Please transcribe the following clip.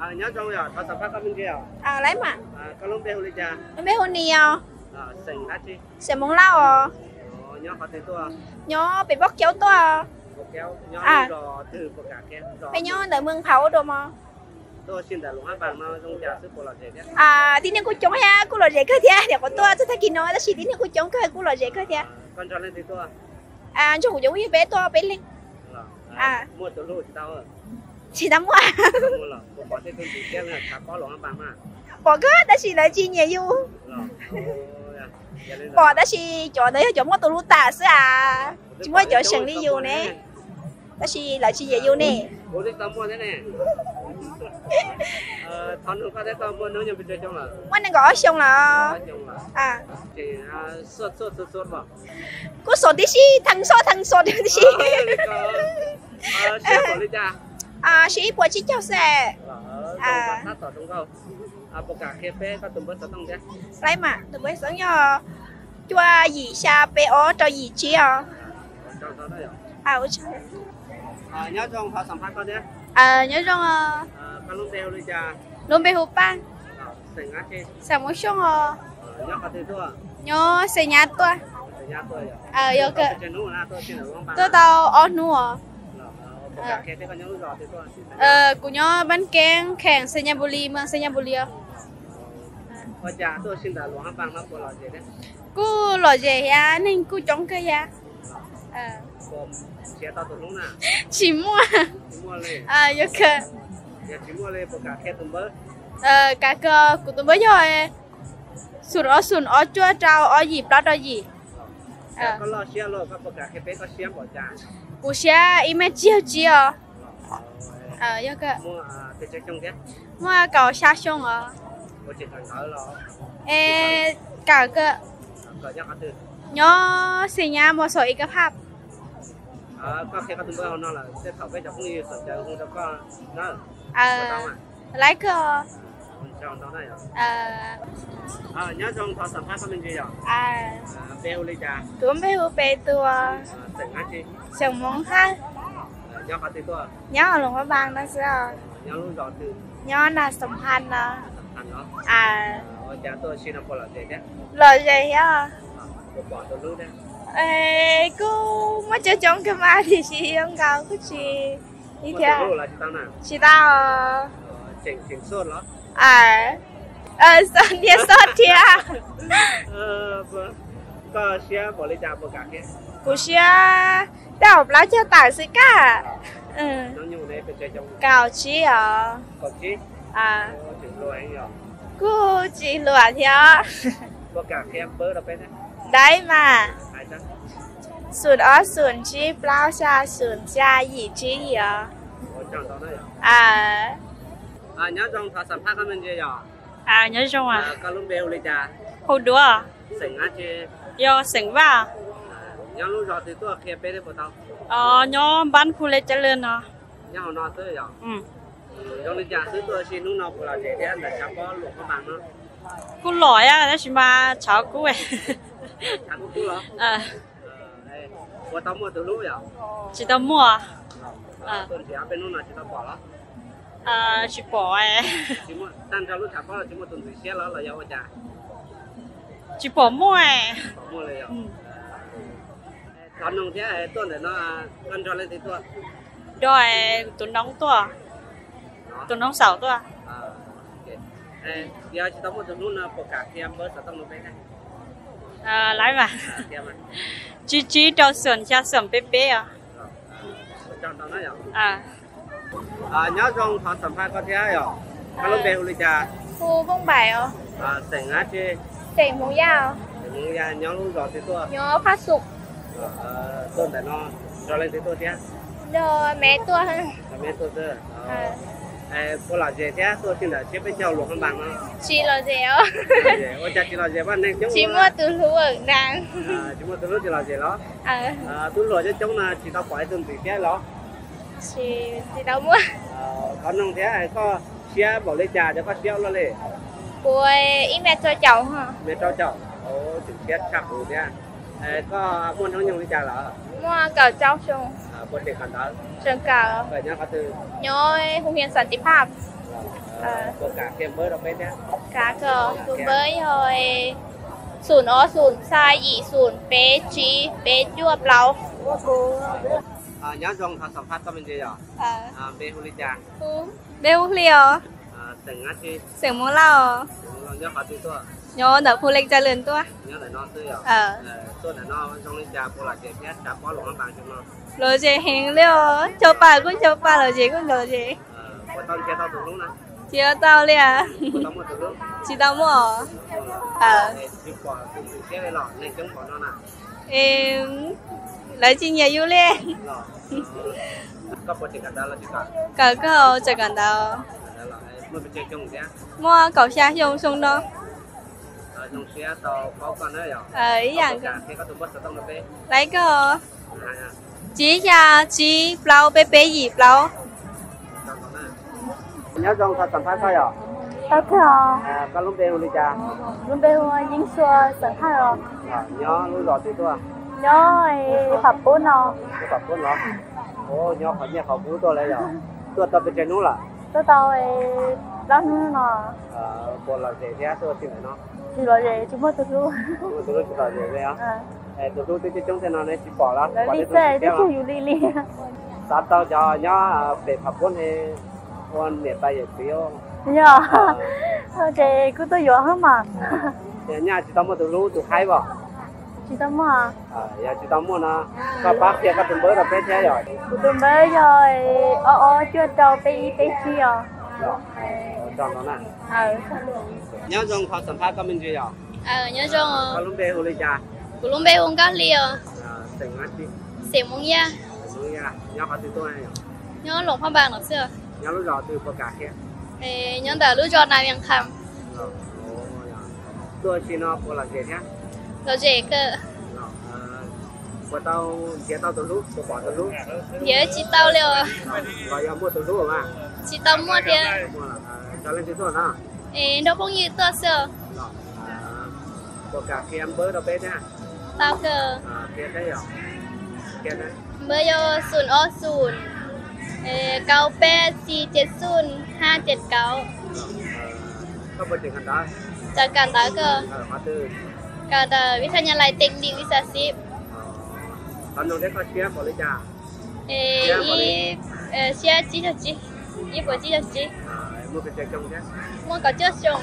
Nyob zoo, thov xam phaj koj me ntsis os. Lawv mas. Koj lub npe hu li cas? Lub npe hu Nis os. Xeem Hmoob Lauj os. Nyob pem Npauj Kaub tuaj. Peb nyob ntawm Mws Phauv ua dua mog. Tib neeg kuj coob thiab kuj lom zem kawg thiab, nyuam qhuav tuaj txog tag kis no tab sis tib neeg kuj coob kawg kuj lom zem kawg thiab. Ntshe kuv cov phooj ywg peb tuaj peb leeg. Tsis tau muaj. Pom kawg tab sis lawv tsis nyiam yus. Pom tab sis cov ntawd yog cov muaj tus hlub tas xwb as, tsis muaj cov seem li yus ne. Tab sis lawv tsis nyiam yus ne. Muaj nees nkaum ob xyoo lawm. Kuj xom tib si, theej xom theej xom tib si. Sib ib puas tsib caug xwb. Lawv mas tus npawb xov tooj yog cuaj yim xya peb ob rau yim tsib os. Nyob zoo. Lub npe hu Paj, xeem Hmoob Xyooj os. Nyob Xeem Nyab tuaj. Yog, tuaj tau ob hnub os. Kuv nyob Npab Keeb, kheem Xeem Nyab Npus Lis, moos Xeem Nyab Npus Lis os. Kuj lom zem thiab, neeg kuj coob kawg thiab. Tsis muaj. Yog, kam kuv tus npawb yog xum ob xum ob cuaj rau ob yim plaub rau yim. Kuv siab ib mev tsib caug tsib os. Yog, muaj kaum xya xyoo os. Es kam kawg, nyob Xeem Nyab Mos Xos Ib Ka Phaj. Laib kawg. Kuv npe hu Pes Tuam, xeem Hmoob Hawj, nyob Luas Phab Npas no xwb os. Nyob Nas Xas Phas no. Lom zem thiab. Kuj muaj coob coob kawg mas tiam sis zoo nkaus kuj tsis, tsis tau. Niag xoj thiab. Kuv siab tej zaum plaub caug tawm xwb kaj. Kaum tsib os. Kuj tsis hluas thiab. Daib mas. Xum ob xum tsib plaub xya xum xya yim tsib yim os. Nyob zoo. Hu Duav. Yog xeem Vaj. Nyob Npab Phu Le Cas Lwm no. Kuj lom thiab tab sis mas tshav kub. Tsis tau muaj. Tsis pom. Tsis pom muaj. Nrog tus noob tuaj. Tus noob xaum tuaj. Laib mas. Tsib tsib rau xoom xya xoom peb peb os. Nyob zoo, thov xam phaj koj thiab yom. Koj lub npe hu li cas? Hu Vooj Npaim os. Xeem dab tsi? Xeem Hmoob Yaj os. Xeem Hmoob Yaj, nyob lub zos twg tuaj? Nyob Phaj Xum. Tuaj ntawm no nrog leej twg tuaj thiab? Nrog me tuaj. Nrog me tuaj xwb. Puas lom zem thiab tuaj txij ntawm tsiab peb caug Luas Phaj Npas no? Tsis lom zem os. Ua cas tsis lom zem, vaj neeg coob? Tsis muaj tus hlub na. Tsis muaj tus hlub tsis lom zem los? Tub hluas coob coob no tsis tau pom ib tug ntxim siab los? Tsis tau muaj. Thov noog thiab, koj siab npaum li cas, cov koj siab ua luaj li? Kuv ib mev rau caum. Mev rau caum, tseem siab tshaj kuv thiab. Koj muaj hnub nyoog li cas lawm? Muaj kaum rau xyoo. Puas tseem kawm ntawv? Tseem kawm. Kawm nyob qhov twg? Nyob Hoo Hias Xas Tis Phaj. Puas kam qhia npawb rau peb thiab? Kam kawg, tus npawb yog xum ob xum xya yim xum peb tsib peb cuaj plaub. Nyob zoo, thov xam phaj koj me ntsis yom? Npe hu li cas? Npe hu Hli os. Xeem Hmoob Lauj. Nyob ntawm Phu Leej Tsa Lwm tuaj. Tuaj ntawm no zoo li cas, puas lom zem thiab tsav pob Luam Phaj Npas xyoo no? Lom zem heev li os, nco pa kuj nco pa, lom zem kuj lom zem. Tsis tau tau li as. Tsis tau muaj. Lawv tsis nyiam yus li. Kawm kawg, tseem kawm ntawv. Muaj kaum xya xyoo xyoo no. Ib yam. Laiv kawg. Tsib xya tsib plaub peb peb yim plaub. Nyob zoo, thov xam phaj koj yom? Koj lub npe hu li cas? Lub npe hu Yeeb Sua, xeem Haj os. Nyob lub zos twg tuaj? Nyob Pham Pub no. Pham Pub no. Nyob qhov nyiaj qhov kub tuaj lawm yom? Tuaj tau pes tsawg hnub lawm? Tuaj tau plaub hnub no. Puas lom zem thiab tuaj txij ntawm no? Tsis lom zem, tsis muaj tus hlub. Tsis muaj tus hlub, tsis lom zem li os. Tus hlub twb coob coob thiab no nej tsis pom los? Lawv li xwb, twb tsis yus li li. Xav tau cov nyob pem Pham Pub ne, ua niam tais yawm txiv. Yog, ces kuj tuaj yuav hab mas. Nyaj tsis tau muaj tus hlub tus haib os? Tsis tau muaj. Yog tsis tau muaj no, koj pab qhia koj tus npawb rau peb thiab yom? Kuv tus npawb yog ob ob cuaj rau peb ib peb tsib os. Nyob zoo, thov xam phaj koj me ntsis yom? Koj lub npe hu li cas? Kuv lub npe hu Nkauj Hli os. Xeem Hmoob Yaj. Nyob qhov twg tuaj? Nyob Luam Phaj Npas no xwb. Nyob lub zos twg, puas kam qhia? Nyob ntawm lub zos Nas Vias Kham. Tuaj ua si no puas lom zem thiab? Lom zem kawg. Puas tau nrhiav tau tus hlub, puas pom tus hlub? Nrhiav tsis tau li os. Los yog muaj tus hlub mas? Tsis tau muaj thiab. Cov leej twg tuaj no? Nrog phooj ywg tuaj xwb os. Puas kam qhia npawb rau peb thiab? Tau kawg. Npawb yog xum ob xum, kaum peb, xis ceg xum, hab ceg kaum. Koj puas tseem kawm ntawv? Tseem kawm ntawv kawg. Kawm ntawm Vib Thaj Nyab Lais Teem Dim Vis Xas Xib. Qhov no thiab koj siab npaum li cas? Siab tsib caug tsib, ib puas tsib caug tsib. Muaj kaum cuaj xyoo.